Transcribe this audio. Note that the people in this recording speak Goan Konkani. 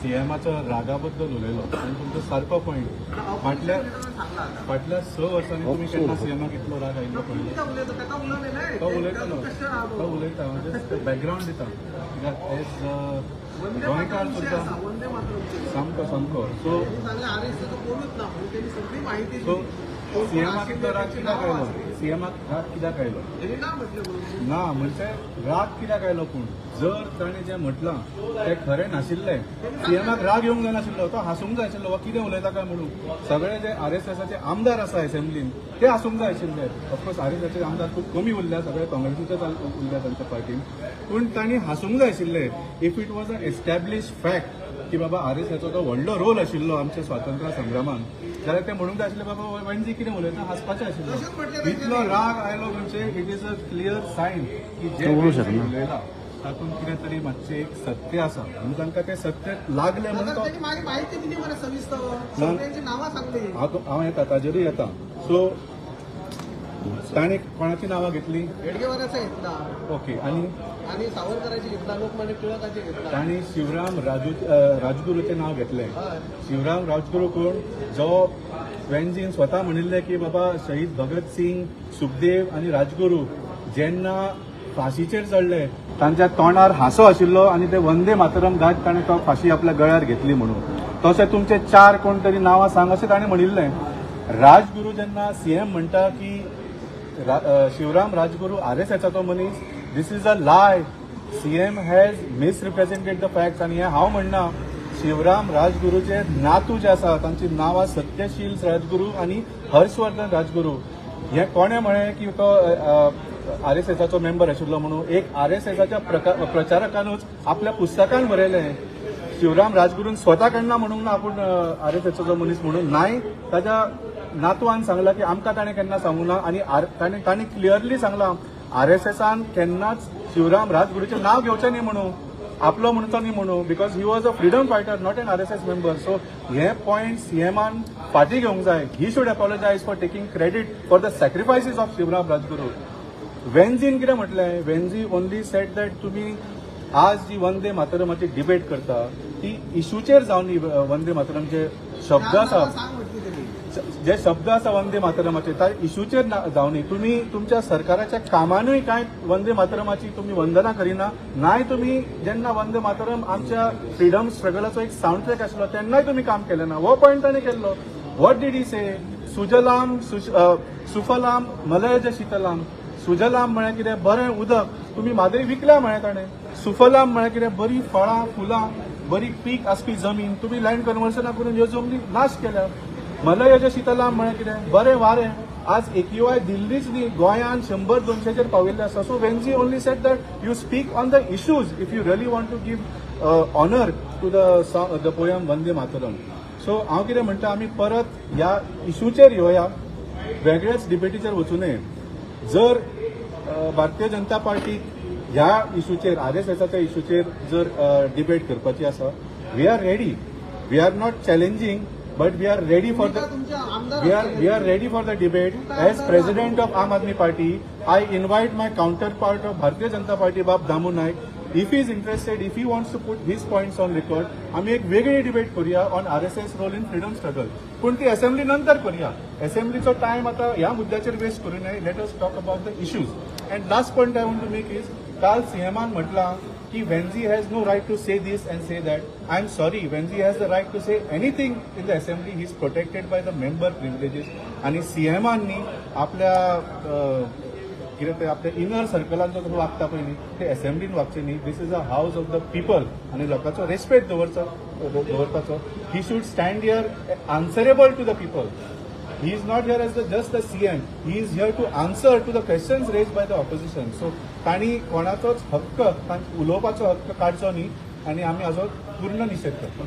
सीएमाच्या रागा बद्दल उलयलो आनी तुमचो सारको पॉयंट. फाटल्या फाटल्या 6 वर्सांनी तुमी केन्ना सीएमाक इतलो राग आयिल्लो पळयलो? कित्याक उलयता? ताका उलोवं न्हय. तो उलयतलो, तो उलयता. म्हणजे बॅकग्रावंड दिता कित्याक एज गोंयकार सुद्दां. वंदे मातरम. सामको सामको. सो सांगलें, आरएसएस कोणूच ना म्हणून त्यांनी सगळी माहिती सो दिली. सीएमाक इतलो राग कित्याक आयलो? सीएमाक राग कित्याक आयलो? त्यांनी ना म्हटलं म्हणून. ना म्हणजे राग कित्याक आयलो? पूण जर ताणें जें म्हटलां तें खरें नाशिल्लें, सीएमाक राग येवंक जायनाशिल्लो. तो हांसूंक जाय आशिल्लो वा कितें उलयता काय म्हणून. सगळे जे आरएसएसाचे आमदार आसा असेंब्लीन ते हांसूंक जाय आशिल्ले. ऑफकोर्स आरएसएसाचे आमदार खूब कमी उरल्या, सगळे काँग्रेसीचेच उरल्या तांच्या पार्टीन. पूण तांणी हांसूंक जाय आशिल्ले if it was a established fact की बाबा आरएसएसाचो तो व्हडलो रोल आशिल्लो आमच्या स्वातंत्र्य संग्रामान, जाल्यार ते म्हणूंक जाय आशिल्ले, बाबा वेन्झी कितें उलयता? हांसपाचें तशेंच म्हटलें. आशिल्लें. इतलो राग आयलो म्हणजे it is a clear sign की जे तो उलोवंक वेन्झी शकना. उलयला तातूंत कितें तरी मातशें एक सत्य आसा म्हणून तांकां तें सत्य लागलें म्हणून तर तो त्यांनी माझी माहिती दिली मला सविस्तर, सगळ्यांची नावं सांगली. हांव येता, ताजेरूय येता. सो ताणें कोणाची नांवां घेतली? हेडगेवाराचा घेतला. ओके, आनी? आणि सावरकरांची घेतला, लोकमान्य टिळकांचे घेतला. तांणी शिवराम राजगुरूचें नांव घेतलें. हय. शिवराम राजगुरू कोण? जो वेन्झीन स्वता म्हणिल्लें की बाबा शहीद भगत सिंग, सुखदेव आनी राजगुरू जेन्ना फांशीचेर चडले, तांच्या तोंडार हांसो आशिल्लो आनी ते वंदे मातरम गायत ताणें तो फांशी आपल्या गळ्यार घेतली म्हणून. तशें तुमचे चार कोण तरी नांवां सांग अशें ताणें म्हणिल्लें. राजगुरू जेन्ना सीएम म्हणटा की शिवराम राजगुरू आरएसएसाचो मनीस, this is a lie. CM has misrepresented the facts. आनी हें हांव म्हणना, शिवराम राजगुरूचे नातू जे आसा तांची नांवां सत्यशील राजगुरू आनी हर्षवर्धन राजगुरू. हें कोणें म्हळें की तो आरएसएसाचो मेंबर आशिल्लो म्हणून? एक आरएसएसाच्या प्रचारकानूच आपल्या पुस्तकान बरयलें. शिवराम राजगुरून स्वता केन्ना म्हणूंक ना आपूण आरएसएसाचो मनीस म्हणून. नाय, ताच्या नातवान सांगलां की आमकां ताणें केन्ना सांगूं ना. आनी ताणें क्लियरली सांगलां, आरएसएसान केन्नाच शिवराम राजगुरूचें नांव घेवचें न्ही म्हणून, आपलो म्हणचो न्ही म्हणून, because he was a freedom fighter, not an RSS member. So hey point सीएमान फाटीं घेवंक जाय. He should apologise for taking credit for the sacrifices of Shivram Rajguru. वेन्झीन कितें म्हटलें? वेन्झी ओनली सेड that तुमी आज जी वंदे मातरमाची डिबेट करता ती इशूचेर जावन न्ही. वंदे मातरम जे शब्द आसा, सांग म्हटली त्यांनी. जे शब्द आसा वंदे मातरमाचे, त्या इशूचेर जावं न्ही. तुमी तुमच्या सरकाराच्या कामानूय कांय वंदे मातरमाची तुमी वंदना करिना. नाय तुमी जेन्ना वंदे मातरम आमच्या फ्रिडम स्ट्रगलाचो एक सावंड ट्रॅक आशिल्लो तेन्नाय तुमी काम केलें ना. हो पॉयंट ताणें केल्लो. What did he say? Sujalam सुफलाम मलयज शीतलाम. सुजलाम म्हळ्यार कितें? बरें उदक. तुमी म्हादय विकल्या म्हळें ताणें. सुफलाम म्हळ्यार कितें? बरी फळां फुलां, बरी पीक आसपी जमीन. तुमी लँड कन्वर्सना करून ह्यो जमनी नाश केल्या. मलयज शीतलाम म्हळ्यार कितें? बरें वारें. आज एक्यूआय दिल्लीच न्ही, गोंयान 100 200चेर पाविल्ले आसा. So Venzy only said that you speak on the issues if you really want to give honour to the poem Vande Mataram. So हांव कितें म्हणटा, आमी परत ह्या इशूचेर येवया, वेगळ्याच डिबेटीचेर वचूं नये. जर भारतीय जनता पार्टीक ह्या इशूचेर, आरएसएसाच्या इशूचेर जर डिबेट करपाची आसा, we are ready. We are not challenging, but we are ready for the तुमच्या आमदार we are ready for the debate. As president of Aam Aadmi Party, I invite my counterpart of Bharatiya Janata Party, Bab Damu Naik. If he is interested, if he wants to put his points on record, आम्ही एक वेगळी डिबेट करूया on RSS role in freedom struggle. पूण ती असेंब्ली नंतर करूया. असेंब्लीचो टायम आतां ह्या मुद्द्याचेर वेस्ट करूं नये. Let us talk about the issues. And last point I want to make is, काल सीएमान म्हटलां की Venzy has no right to say this and say that. I am sorry, Venzy has the right to say anything in the assembly. He is protected by the member privileges. आणि सीएमान न्ही आपल्या कितें ते आपल्या इनर सर्कलान जो वागता पळय न्ही, ते असेंब्लीन वागचे न्ही. This is a house of the people आनी लोकांचो रेस्पेक्ट दवरपाचो. He should stand here answerable to the people. He is not here as the just the CM. He is here to answer to the questions raised by the opposition. So तांणी कोणाचोच हक्क, उलोवपाचो हक्क काडचो न्ही आनी आमी हाजो पूर्ण निशेध करता.